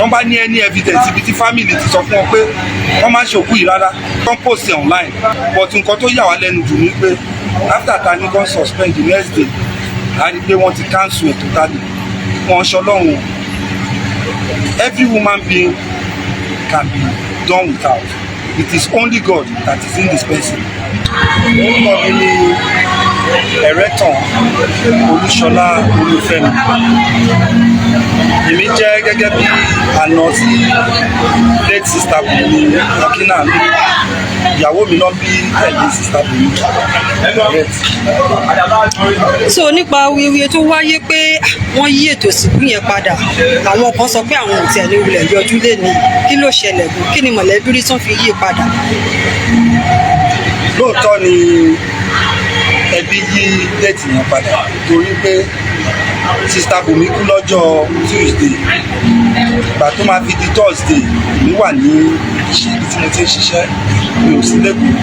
Tó bá ní any evidence ibi tí family ti sọ fún wọn pé wọ́n má ṣe òkú yìí rárá, wọ́n post ẹ̀ online. But nǹkan tó yà wá lẹ́nu jù ni pé after ta ní kan suspend, the next day a rí i pé wọ́n ti cancel ẹ̀ totally. Wọ́n ṣọlọ́run. Every human being can be done without. It is only God that is indispensable. Orúkọ mi ni Ẹ̀rẹ́tàn Olúṣọlá Olúfẹ́mi. Èmi jẹ́ gẹ́gẹ́ bí àna sí late Sister Bùnmi Akínàánú. Ìyàwó mi náà bí tẹ̀lé Sister Bùnmi Correct. So nípa awuyewuye tó wáyé pé wọ́n yí ètò ìsìnkú yẹn padà, àwọn kan sọ pé àwọn ò tiẹ̀ ní wulẹ̀ yọjú lé ní, kí ló ṣẹlẹ̀ gan? Kí ni mọ̀lẹ́bí rí tán fi yí padà? Lóòótọ́ ni ẹbí yí date yẹn padà torí pé Sister Bùnmi kú lọ́jọ́ Tuesday. Ìgbà tó máa fi di Thursday, èmi wà ní iṣẹ́ ibi tí mo ti ń ṣiṣẹ́, mi ò sí lẹ́kọ̀ọ́.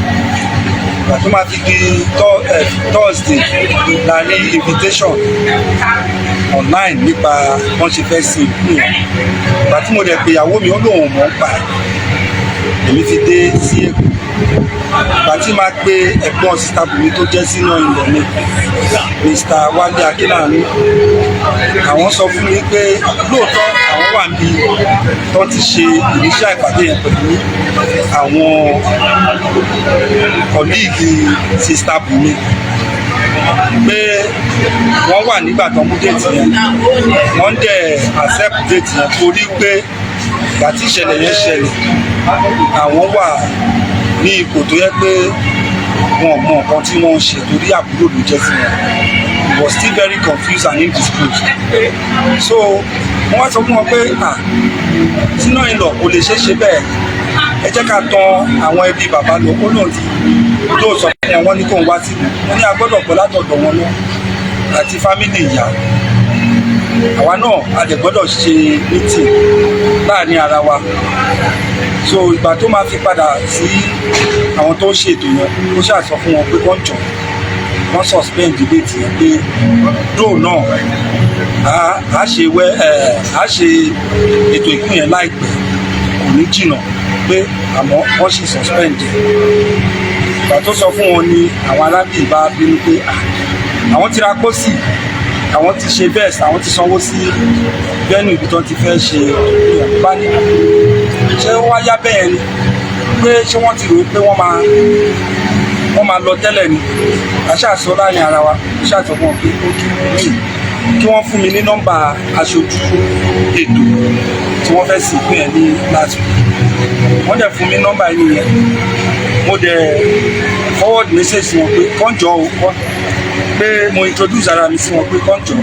Ìgbà tó máa fi di Thursday la rí invitation online nípa wọ́n ṣe fẹ́ sin ìkú yẹn. Ìgbà tí mo dẹ̀ pé ìyàwó mi, ó lóun ò mọ̀ ń pa ẹ̀. Èmi ti dé sí Èkó. Ìgbà tí máa pe ẹ̀gbọ́n Sister Bùnmi tó jẹ́ senior in-law mi, Mr. Wálé Akínàánú, àwọn sọ fún mi pé lóòótọ́ àwọn wà níbi tó ti ṣe ìníṣẹ́ ìpàdé yẹn pẹ̀lú àwọn colleague Sister Bùnmi, pé wọ́n wà nígbà tó mú date yẹn, wọ́n dẹ̀ accept date yẹn torí pé ìgbà tí ìṣẹ̀lẹ̀ yẹn ṣẹlẹ̀, àwọn wà ní ipò tó yẹ pé wọn ò mọ nǹkan tí wọ́n ń ṣe, torí àbúrò ló jẹ́ sí wọn. He was still very confused and indisposed. So wọ́n wá sọ fún wọn pé, ah, senior in-law, kò lè ṣeé ṣe bẹ́ẹ̀, ẹ jẹ́ ká tan àwọn ẹbí bàbá lọ. Ó lóun ti tó sọ fún wọn, wọ́n ní kóun wá sílùú. Wọ́n ní a gbọ́dọ̀ gbọ́ látọ̀dọ̀ wọn náà àti family ìyá àwa náà, a dẹ̀ gbọ́dọ̀ ṣe meeting láàrin ara wa. So ìgbà tó máa fi padà sí àwọn tó ń ṣètò yẹn, ó ṣáà sọ fún wọn pé kán jọ wọ́n suspend date yẹn, pé dóò náà a ṣe wẹ́ ẹ̀, a ṣe ètò ìkú yẹn láìpẹ́, kò ní jìnnà, pé àmọ́ wọ́n sì suspend ẹ̀. Ìgbà tó sọ fún wọn ni àwọn arábì bá bínú pé, ah, àwọn ti ra pósì, àwọn ti ṣe bẹ́ẹ̀, àwọn ti sanwó sí venue ibi tó ti fẹ́ ṣe ìyẹn. Bá ní ṣé ó wá yá bẹ́ẹ̀ ni, pé ṣé wọ́n ti rò ó pé wọ́n máa lọ tẹ́lẹ̀ ni? A ṣáà sọ láàrin ara wa, a ṣáà sọ fún wọn pé ó kí kí wọ́n fún mi ní nọ́mbà aṣojú ètò tí wọ́n fẹ́ sìnkú yẹn ní last week. Wọ́n dẹ̀ fún mi nọ́mbà ẹni yẹn. Mo dẹ̀ forward message sí wọn pé kọ́njọ́ o, pé mo introduce ara mi sí wọn, pé kọ́njọ́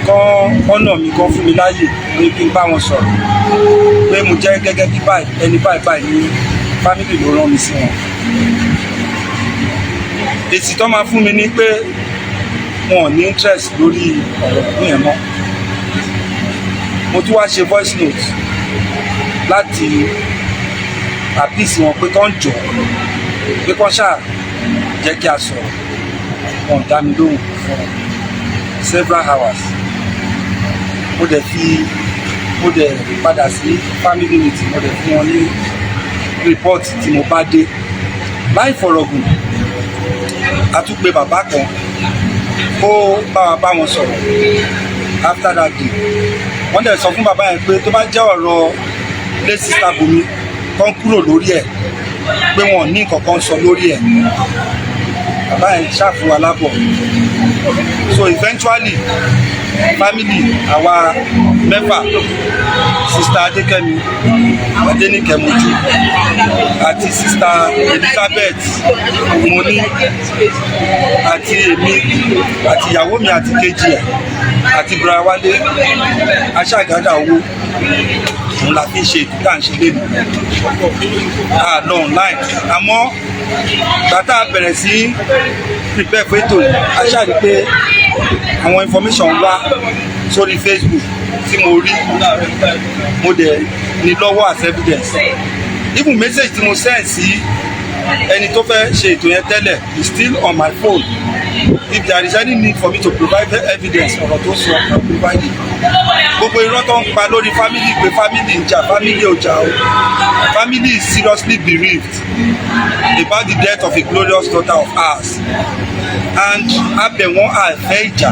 kán ọ̀nà mi, kán fún mi láàyè pé kí n bá wọn sọ̀rọ̀, pé mo jẹ́ gẹ́gẹ́ bí báyìí, ẹni báyìí báyìí ní family ló rán mi sí wọn. Èsì tó máa fún mi ní pé wọn ò ní interest lórí ọ̀rọ̀ ìpín yẹn mọ́. Mo tún wá ṣe voice note láti appease wọn pé kán jọ, pé kán ṣáà jẹ́ kí a sọ̀rọ̀. Wọn ò dá mi lóhùn for several hours. Mo dẹ̀ padà sí family meeting, mo dẹ̀ fún wọn ní report tí mo bá dé. Láì fọ̀rọ̀gùn, a tún pe bàbá kan kó bá wa bá wọn sọ̀rọ̀ after that day. Wọ́n dẹ̀ sọ fún bàbá yẹn pé tó bá jẹ́ ọ̀rọ̀ late Sister Bùnmi, kán kúrò lórí ẹ̀, pé wọn ò ní nǹkan kan sọ lórí ẹ̀. Bàbá yẹn ṣàfún wa lábọ̀. So eventually, family àwa mẹ́fà, Sister Adékẹ́mi Adéníkẹ́ Mojú àti Sister Elizabeth Moni àti èmi àti ìyàwó mi àti kejì ẹ̀ àti brother Wálé, a ṣáà gather owó. Òun la fi ń ṣe ètò tá à ń ṣe lẹ́nu. A lọ online, àmọ́ gbàtà bẹ̀rẹ̀ sí prepare fún ètò yìí, a ṣáà rí pé àwọn information wá sórí Facebook tí mo rí, mo dẹ̀ ní lọ́wọ́ as evidence. Even message tí mo send sí ẹni tó fẹ́ ṣe ètò yẹn tẹ́lẹ̀ is still on my phone. If there is any need for me to provide evidence, ọ̀rọ̀ tó sọ, I provide it. Gbogbo irọ́ tó ń pa lórí family pé family ń jà, family ò jà o. Family is seriously bereaved about the death of a glorious daughter of ours, and a bẹ̀ wọ́n. A ò fẹ́ ìjà,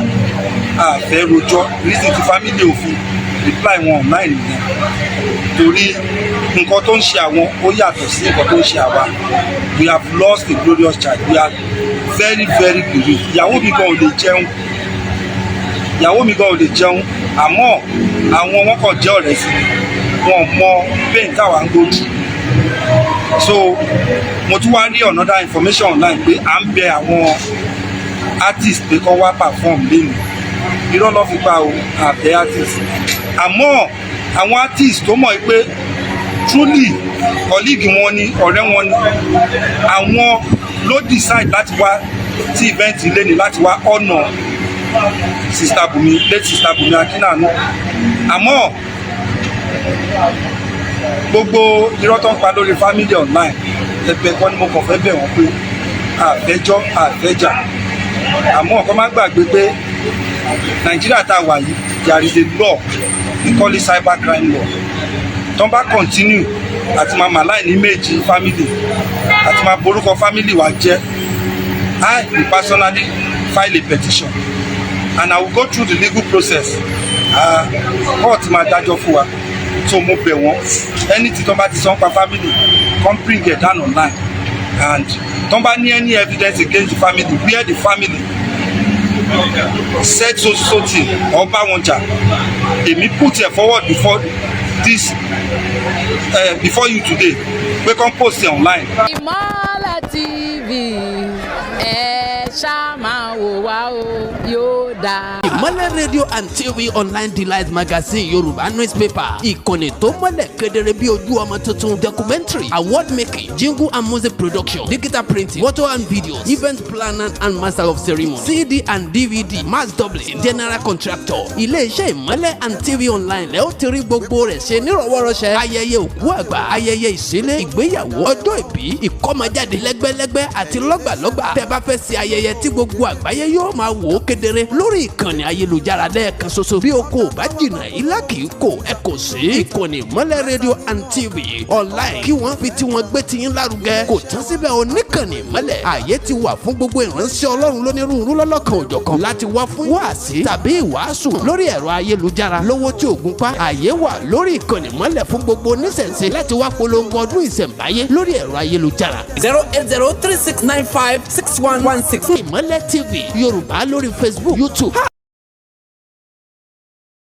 a ò fẹ́ rojọ́. Reason tí family ò fi reply wọn online nìyẹn, torí nǹkan tó ń ṣe àwọn ó yàtọ̀ sí nǹkan tó ń ṣe àwa. We have lost a glorious child. We are very, very bereaved. Ìyàwó mi gan ò lè jẹun, ìyàwó mi gan ò lè jẹun. Àmọ́ àwọn wọn kàn jẹ́ ọ̀rẹ́ sí mi, wọn mọ pain táwa ń go through. So mo tún wá rí another information online pé à ń bẹ àwọn artist pé kó wá perform lẹ́nu. Irọ́ ló fi pa o. A ò bẹ artist, àmọ́ àwọn artist tó mọ̀ pé truly colleague wọn ni, ọ̀rẹ́ wọn ni, àwọn ló decide láti wá sí event lẹ́ni láti wá honour Sister Bùnmi, late Sister Bùnmi Akínàánú. Àmọ́ gbogbo irọ́ tó ń pa lórí family online, ẹ̀bẹ̀ kan ni mo kàn fẹ́ bẹ̀ wọ́n pé àfẹ́jọ́ àfẹ́jà, àmọ́ kó má gbàgbé pé Nàìjíríà tá a wà yìí, there is a law we call it cyber crime law. Tó ń bá continue àti máa malign image family àti máa borúkọ family wa jẹ́, I will personally file a petition and I will go through the legal process. Court máa dájọ́ fún wa. So mo bẹ̀ wọ́n, anything tó bá ti sọ nípa family, come bring it down online, and tó bá ní any evidence against the family where the family said so so thing or bá wọn jà, èmi put it forward before you today pé come post it online. Ìmọ́lẹ̀ TV, ẹ ṣáà máa wò wá o, yóò dáa. Ìmọ́lẹ̀ Radio and TV Online, Delight Magazine, Yorùbá newspaper, ìkànnì tó mọ́lẹ̀ kedere bí ojú ọmọ tuntun, documentary, award making, jingle and music production, digital printing, photo and videos, event planner and master of ceremony, CD and DVD, mass doubling, general contractor. Ilé-iṣẹ́ Ìmọ́lẹ̀ and TV Online lẹ́ ó ti rí gbogbo rẹ̀ ṣe nírọ̀wọ́rọ̀ṣẹ́. Ayẹyẹ òkú àgbà, ayẹyẹ ìṣílẹ̀, ìgbéyàwó, ọjọ́ ìbí, ìkọ́mọjáde, lẹ́gbẹ́lẹ́gbẹ́ àti lọ́gbàlọ́gbà. Tẹ́ bá fẹ́ ṣe ayẹyẹ tí gbogbo àgbáyé yóò máa wò ó kedere lórí ìkànnì ayélujára lẹ́ẹ̀kan ṣoṣo, bí o kò bá jìnnà, ilá kì í kò, ẹ kò sí ìkànnì Ìmọ́lẹ̀ Radio and TV Online kí wọ́n fi tiwọn gbé tiyín lárugẹ. Kò tán síbẹ̀, oníkànnì Ìmọ́lẹ̀, ààyè ti wà fún gbogbo ìránṣẹ́ Ọlọ́run lónírúurú lọ́lọ́kan òjọ̀kan láti wá fún wáàsí tàbí ìwàásù lórí ẹ̀rọ ayélujára lówó tí ògùn pa. Ààyè wà lórí ìkànnì Ìmọ́lẹ̀ fún gbogbo oníṣẹ̀ṣe láti wá polongo ọdún ìṣẹ̀ǹbáyé lórí ẹ̀rọ ayélujára. 08036956116. Ìmọ́lẹ̀ TV Yorùbá lórí Facebook, YouTube.